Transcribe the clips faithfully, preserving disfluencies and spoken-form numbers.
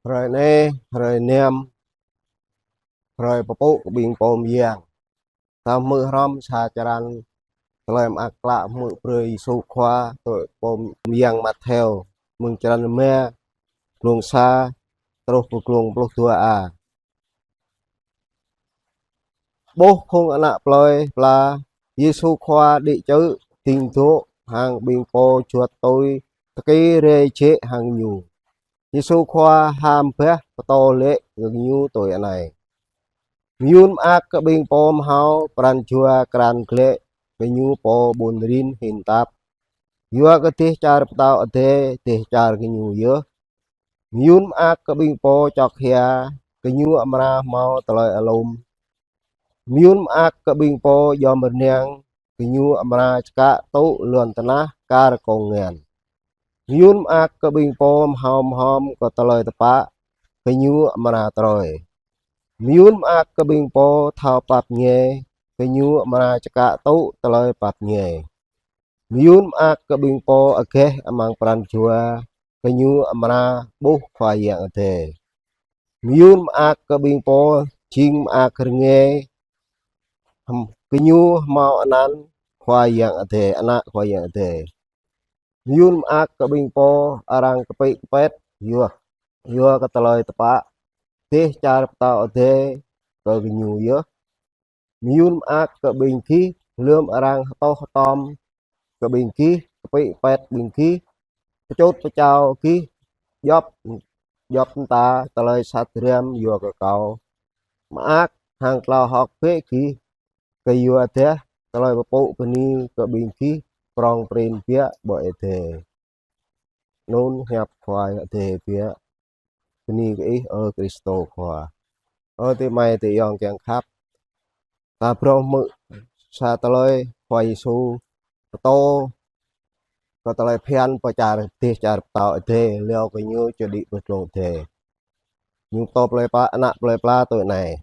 Hrơi anai, hrơi năm, hrơi pơpŭ kơ ƀing pô mơyang. Ta hmư̆ hrŏm sa črăn tơlơi mơak klă hmư̆ brơi Yêsu Khua tui pô mơyang Mattheo, mơ̆ng črăn rơma, glông sa truh pơ glông pluh dua a. Ƀuh phung ană plơi pla, Yêsu Khua đĭ čư̆ ding dŏ hăng ƀing pô juăt tui tơkĭ rai jĕ hăng Ñu. Yêsu Khua ha bah pơtô laĭ kơ gơñu tui anai: Mơyŭn mơak kơ ƀing pô hmâo pran jua krăn glaĭ kơ ñu pô ƀun rin hin tap. Yua kơ dêh čar pơtao adai dêh čar gơñu yơh. Mơyŭn mơak kơ ƀing pô čŏk hia, gơñu amra hmâo tơlơi alum. Mơyŭn mơak kơ ƀing pô djŏm rơnang, gơñu amra čơkă tŭ lŏn tơnah kar kông ngăn. Mơyŭn mơak kơ ƀing pô hmâo mơhom kơ tơlơi tơpă, gơñu amra trơi. Mơyŭn mơak kơ ƀing pô thâo pap ñai, gơñu amra čơkă tŭ tơlơi pap ñai. Mơyŭn mơak kơ ƀing pô agaih amăng pran jua, gơñu amra ƀuh Khua Yang Adai. Mơyŭn mơak kơ ƀing pô jing mơak rơngai, gơñu hmâo anăn Khua Yang Adai, ană Khua Yang Adai. Mơyŭn mơak kơ ƀing pô arăng kơpĭ kơpĕt yua, yua kơ tơlơi tơpă, dêh čar pơtao adai kơ gơñu yơh. Mơyŭn mơak kơ ƀing gih lơ̆m arăng hơtŏh hơtŏm kơ ƀing gih, kơpĭ kơpĕt ƀing gih, pơčŭt pơčao gih, djŏp, djŏp mơta tơlơi sat răm yua kơ Kâo. Mơak hăng klao hơ̆k bĕ gih, kơyua dah tơlơi pơpŭ bơni kơ ƀing gih prŏng prin biă ƀơi adai. Anŭn hiăp Khua Adai biă. Bơni kơ Ih, ơ Krist Khua. Ơ adơi amai adơi ayŏng kiăng khăp, ta phrâo hmư̆ sa tơlơi Khua Yêsu pơtô kơ tơlơi phiăn pơ čar, dêh čar pơtao adai, hlâo kơ Ñu či đĭ pơ glông adai. Ñu pơtô plơi pla, ană plơi pla tui anai.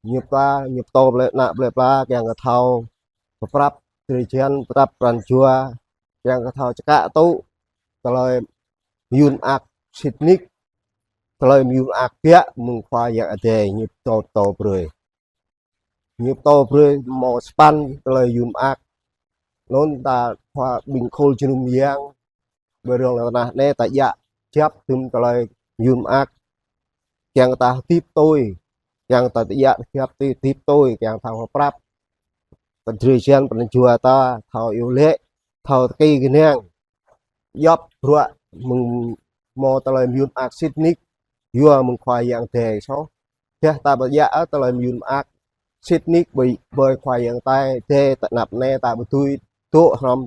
Ñu pla, ñu pơtô plơi, ană plơi pla kiăng kơ thâo pơprăp drơi jăn, pơprăp pran jua, kiăng kơ thâo čơkă tŭ tơlơi mơyŭn mơak sĭt nik, tơlơi mơyŭn mơak biă mơ̆ng Khua Yang Adai ñu pơtô, pơtô brơi. Ñu pơtô brơi hmâo sapăn tơlơi mơyŭn mơak. Anŭn ta khua ƀing khul jơnum yang ƀơi rŏng lŏn tơnah anai ta djă kơjăp tŭm tơlơi mơyŭn mơak. Kiăng ta hơdip tui, kiăng ta djă kơjăp tui, hơdip tui, kiăng thâo pơprăp drơi jăn pran jua ta, thâo iâu laĭ, thâo tơkĭ gơnang. Djŏp bruă mơ̆ng hmâo tơlơi mơyŭn mơak sĭt nik yua mơ̆ng Khua Yang Adai soh. Dah ta ƀu djă tơlơi mơyŭn mơak sĭt nik ƀơi, ƀơi Khua Yang Adai, dêh ta anăp anai ta ƀu dưi dŏ hrŏm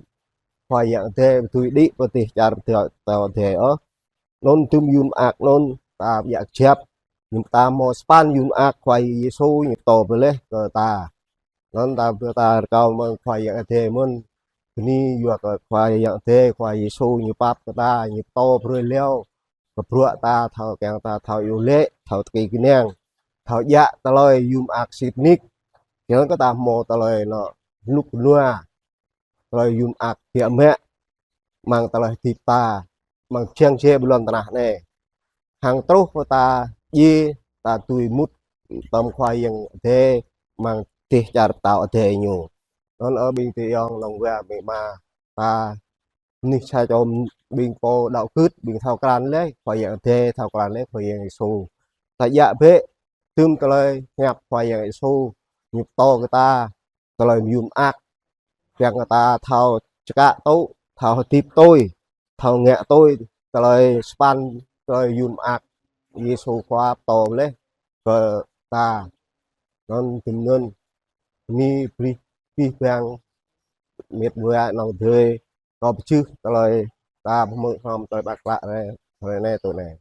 Khua Yang Adai, ƀu dưi đĭ pơ dêh čar pơtao adai ôh. Anŭn tŭm mơyŭn mơak anŭn ta djă kơjăp. Ñu ta hmâo sapăn mơyŭn mơak Khua Yêsu ñu pơtô brơi laih kơ ta. Anŭn ta, ta rơkâo mơ̆ng Khua Yang Adai mơ̆n. Bơni yua kơ Khua Yang Adai, Khua Yêsu ñu pap kơ ta, ñu pơtô brơi hlâo kơ bruă ta, thâo kiăng ta thâo iâu laĭ, thâo tơkĭ gơnang, thâo djă tơlơi mơyŭn mơak sĭt nik. Kiăng kơ ta hmâo tơlơi anŏ rơnŭk rơnua, tơlơi mơyŭn mơak biă mă amăng tơlơi hơdip ta, amăng jang jai ƀơi lŏn tơnah anai. Hăng truh pơ ta djai, ta dưi mŭt tơm Khua Yang Adai amăng dêh čar pơtao adai ñu. Anŭn ơ ƀing adơi ayŏng nong wa ƀing ama, ta anih sa čô ƀing pô đaŏ gưt, ƀing thâo krăn laih Khua Yang Adai, thâo krăn laih Khua Yang Yêsu. Ta djă bĕ tŭm tơlơi hiăp Khua Yang Yêsu ñu pơtô kơ ta tơlơi mơyŭn mơak, kiăng kơ ta thâo čơkă tŭ, thâo hơdip tui, thâo ngă tui tơlơi sapăn tơlơi mơyŭn mơak Yêsu Khua pơtô laih kơ ta. Anŭn tŭm anŭn, bơni brơi abih bang mĕt wa nong adơi, kâo pơjưh tơlơi ta pơhmư̆ hrŏm tơlơi mơak klă hrơi anai tui anai.